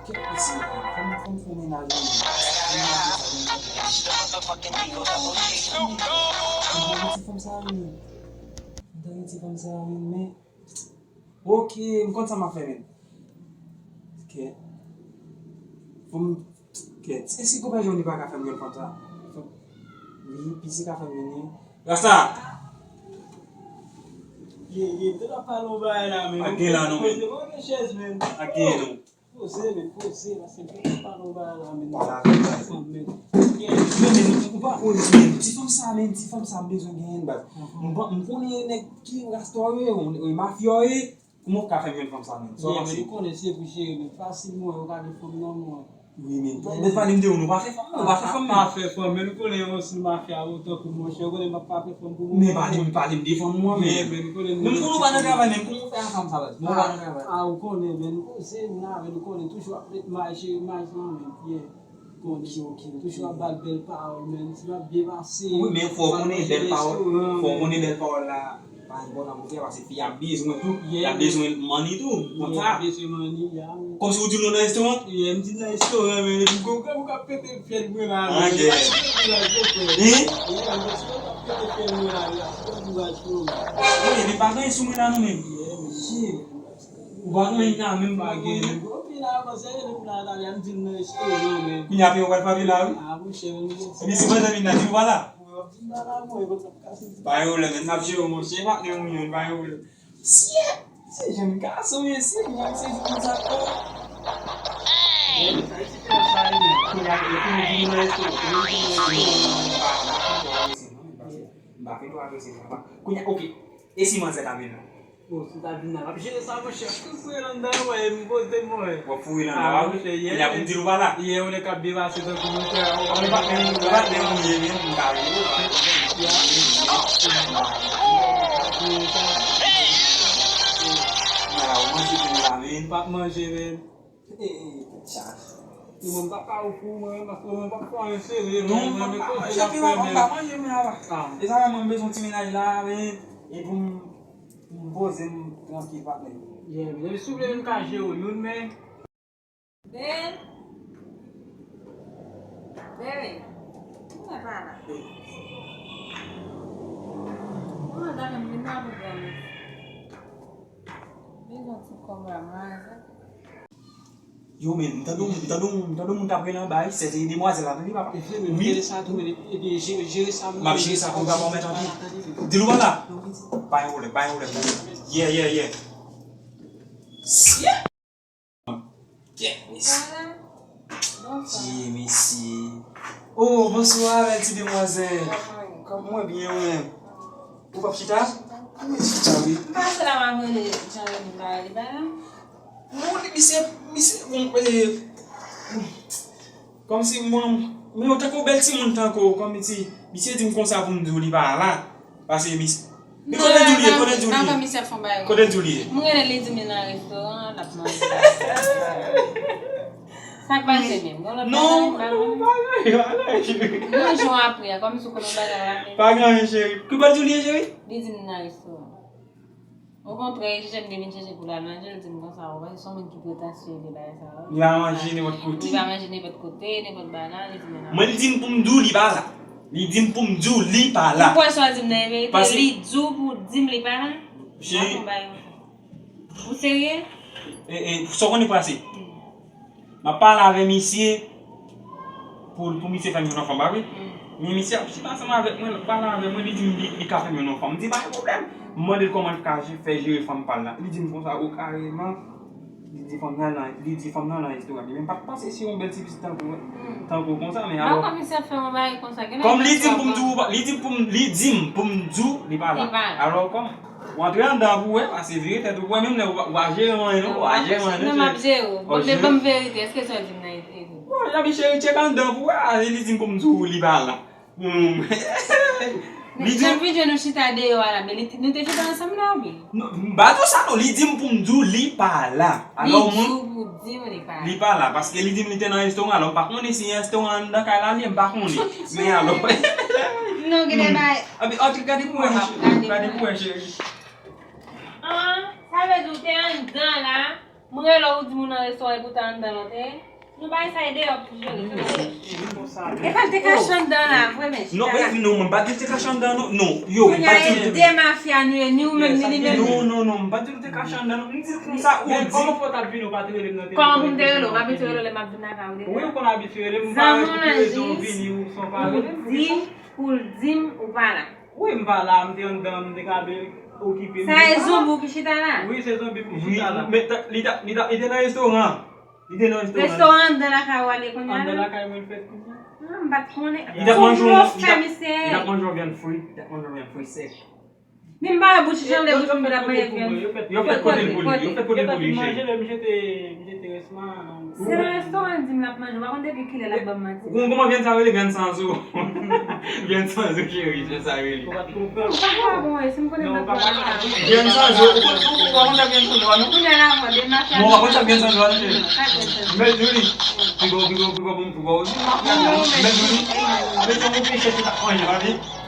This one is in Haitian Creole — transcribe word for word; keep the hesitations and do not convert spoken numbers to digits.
Isi, fò m, fò m fè mennaj mwen. Mennaj sa, mennaj sa. Mwen ta gen ti fanm sa, wi. Mwen ta gen ti fanm sa, wi, men. Ok, m konn sa m ap fè, men. Ok. Fò m, ok. Eske konpè Joni pa ka fè m jwenn fanm sa? Wi, P C ka fè m jwenn li. Rasta! Ye, ye, te ka pale yon bagay la, men. Pa gen la, non, men. Poze, poze, poze chèz, men. Pa gen, non. Poze, men, poze, paske m te ka pale yon bagay la, men. Pale avè m, baz. Fanm, men. Ye, men, men, ou pa konnen, men. Ti fanm sa, men, ti fanm sa, m bezwen genyen l, baz. M pa, m konnen nèg ki rasta yo ye, ou, ou mafya yo ye. Kòman w ka fè m jwenn fanm sa menm? Sa w panse? Men, men, nou konnen se pou cheri, men fasil mwen, yo ka gen fanm nan mwen. Wi, men, men pale m de ou, nou pa fè fanm, non, ou pa fè fanm, men. Pa fè fanm, men nou konnen yon stil mafya ou tankou mwen, cheri, ou konnen m ap pa fè fanm pou mwen. Men pale m, pale m de fanm mwen, men. Men, men nou konnen nou. Menm pou nou pa nan travay, menm kòman w fè a fanm sa, baz? Nou pa nan travay. A, ou konnen, men nou konnen, men nou konnen, toujou ap met may, cheri, may sa, men, yeah. Ok, ok, ok. Toujou ap ba l bèl pawòl, men. Si l ap byen pase. Wi, men fò w konnen bèl pawòl, fò w konnen bèl pawòl la pa enpòtan pou fi a, paske fi a bezwen tou, l ap bezwen money tou, konsa. Bezwen money, ya. Kòmsi w di l nou nan restoran? Yeah, m di l nan restoran, men, epi gon granmoun k ap pete fyèl mwen la, men. Ok. Hein? Yeah, men, si w ap pete fyèl mwen la, la, se yon kouraj pou mwen. Wi, men pa gen sou mwen la, non, men. Yeah, men. Shit. Ou pa gen anyen la menm, pa gen. Ou vin la kòmsi e lè m la la, y ap di m nan restoran, men. Kounye a, apre yo pral frape la, wi. A, monchè, men. Epi si pandan vin la, di ou pa la. Mwen, w ap di m pa la, mwen, e konsa m kase di. Pa gen pwoblèm, men, n ap jere w, monchè, patnè ou ye, pa gen pwoblèm. Shit! Se jèn gason, mesye, mwen, se jèn sa, oh. Kounye a, e kounye a, vin nan restoran, kounye a, vin nan restoran, m pa, m pa fin twò agrese, non, m pa fin twò agrese, m pa. Kounye a, ok. E si manzè ta vin la? Bon, si ta vin la, m ap jere sa, monchè. Tout fouye anndan, wè, m poze m, wè. W ap fouye anndan, a, monchè, yeah. Kounye a pou m di l ou pa la? Yeah, ou nèg k ap byen pase tankou monchè. Ou pa menm, ou pa menm, ou ye menm, m ka ye, ou pa menm. Yeah. Ala, ou manje pen la, men. M p ap manje, men. E, e, tèt chaje. Mwen, m p ap ka ofri w, mwen, paske mwen p ap fè anyen serye, non, mwen, mwen, mwen, chape, mwen, mwen pa manje, mwen, apa. E sa, mwen, m bezwen ti mennaj la, men, e pou m, pou m poze m trankil, patnè. Yeah, men, si w vle, m ka jere w youn, men. Ben, Bebe, mwen pa la. Mwen ta renmen vin la pou granmèt. Bezwen ti kòb la, mwen. Yo, men, m tande, m tande, m tande moun t ap rele anba, wi, se, se demwazèl la, tande, papa. Wi. M ap jere sa pou papa, mèt anpil. Di l ou pa la. Pa gen pwoblèm, pa gen pwoblèm. Yeah, yeah, yeah. Shit! Kèt, mesye. Mesye, mesye. Oh, bonswa, bèl ti demwazèl. Kòman, mwen byen, ou menm? Ou p ap chita? Mwen chita, wi. M pase la, m ap rele Jean Remy, m pa rele pa la. Non, li, misye, misye, bon, eh, kòmsi mwen, men yo tankou bèl timoun tankou, kòmsi, misye di m konsa pou m di w li pa la. Pase misye. Men kote Djoulie ye? Kote Djoulie ye? Kote Djoulie ye? Mwen rele li di m li nan restoran, l ap manje. Sa k pase menm? Gon lòt bagay? Non, non, pa gen, pa gen. Mwen jwenn apre a, kòmsi w konnen bagay la. Pa gen anyen, cheri. Ki bò Djoulie ye, cheri? Li di m li nan restoran. Okontrè, li chèche m, li vin chèche pou l al manje, li di m konsa, ou wè, se yon moun ki pretansye li bagay sa yo. Li pa manje nenpòt kote. Li pa manje nenpòt kote, nenpòt bagay la, li di m nan. Mwen, li di m pou m di w li pa la. Li di m pou m di w li pa la. Ou kwè sa w di m nan e verite? Li di w pou w di m li pa la? Cheri. Ou serye? E, e, sa w konnen pase? M ap pale avè misye pou, pou misye fè m yon fanm, pa vre? Men misye ap chita ansanm avèk mwen, l ap pale avè mwen, li di m li, li ka fè m yon fanm. M di pa gen pwoblèm. M mande l kòman l ka fè jere fanm pa l la. Li di m konsa, o, kareman. Li di fanm nan nan, li di fanm nan nan restoran li. Men m pa t panse se yon bèl ti pitit tankou, tankou konsa, men alò. Kòm li di m pou m di w, li di m pou m, li di m pou m di w li pa la. Alò kòm W antre anndan pou w wè, pase vire tèt ou pou w wè, menm lè w pa, w pa jere anyen non, w pa jere anyen non. Non, m ap jere w. Bon, men ban m verite, èske sa w di m nan e verite? Bon, jan mi cheri tchek anndan pou w wè, a, li di m pou m di w li pa la. Hmm. Li di m vin jwenn nou chita deyò a la, men li te, nou te chita ansanm la oubyen? Non, m pa di w sa non, li di m pou m di w li pa la. Alò mwen, li di w pou w di m li pa la. Li pa la, paske li di m li te nan restoran, alò m pa konnen si restoran anndan kay la li ye, m pa konnen. Men alò, non, gen de bagay. Abi, antre, gade pou wè, cheri. Gade pou wè, cheri. Ah, sa vle di w te anndan la, Mwen rele w, ou di m ou nan restoran epi w ta anndan lòt, e? Nou bay sa e deyò pou jere. E pa l te kache anndan la, vre, men Non, chita la. Baby, non, mwen pa di l te kache anndan, non. Non, yo, mwen Kounye pa a di e de mafya nou ye, ni ou menm, ni li menm. Non, non, non, mwen pa di l te kache anndan, non. M di l konsa, ou di. Kòman w fè w t ap vin ou pa t rele m nan telefòn? Kòman pou m te rele w? M abitye rele w lè m ap vin lakay ou deja. Wi, ou konn abitye rele m, ou pa Zanmi w nan rele m, jis vini, ou san pa pou rele l m. di, pou l di m ou pa la. Wi, m pa la, m te anndan, m te ka okipe m. Sa e zonbi w ki chita la? Wi, se zonbi m ki Wi, chita la. men ta- li ta- li ta- li te nan restoran. Li te nan restoran. Restoran anndan lakay ou ale kounye a Anndan la? Lakay mwen fèt kounye a. Ah, m pa t konnen. Li t ap manje yon, Yon li t fè ap- misye. Li t ap manje yon vyann fri, li t ap manje yon vyann fri sèk. Men m pa wè bouch jan lè bouch moun ap manje vyann. Yo fèt kote l pou li, yo fèt kote l pou li, Manje cheri. lè m jete, m jete rès lan. Se nan restoran l di m l ap manje. Ou pa konn depi kilè l ap ban m manti. Ou konn kòman vyann sa rele? Vyann san zo. Vyann san zo, cheri, se sa rele. Ou pa t konprann. Ou pa ka bon, e si m konnen m Non, pa pa pral sa. Vyann san zo, ou konn ou pa konn sa vyann san zo, non? Kounye a la, mwen, de mafya. Bon, ou pa konn sa vyann san zo, non, cheri? Sa vyann san zo. Mèt Jouli. Piga w, piga w, piga w, piga w. Mèt Jouli. Mèt Jouli, ou pli chèche ta manje, papi.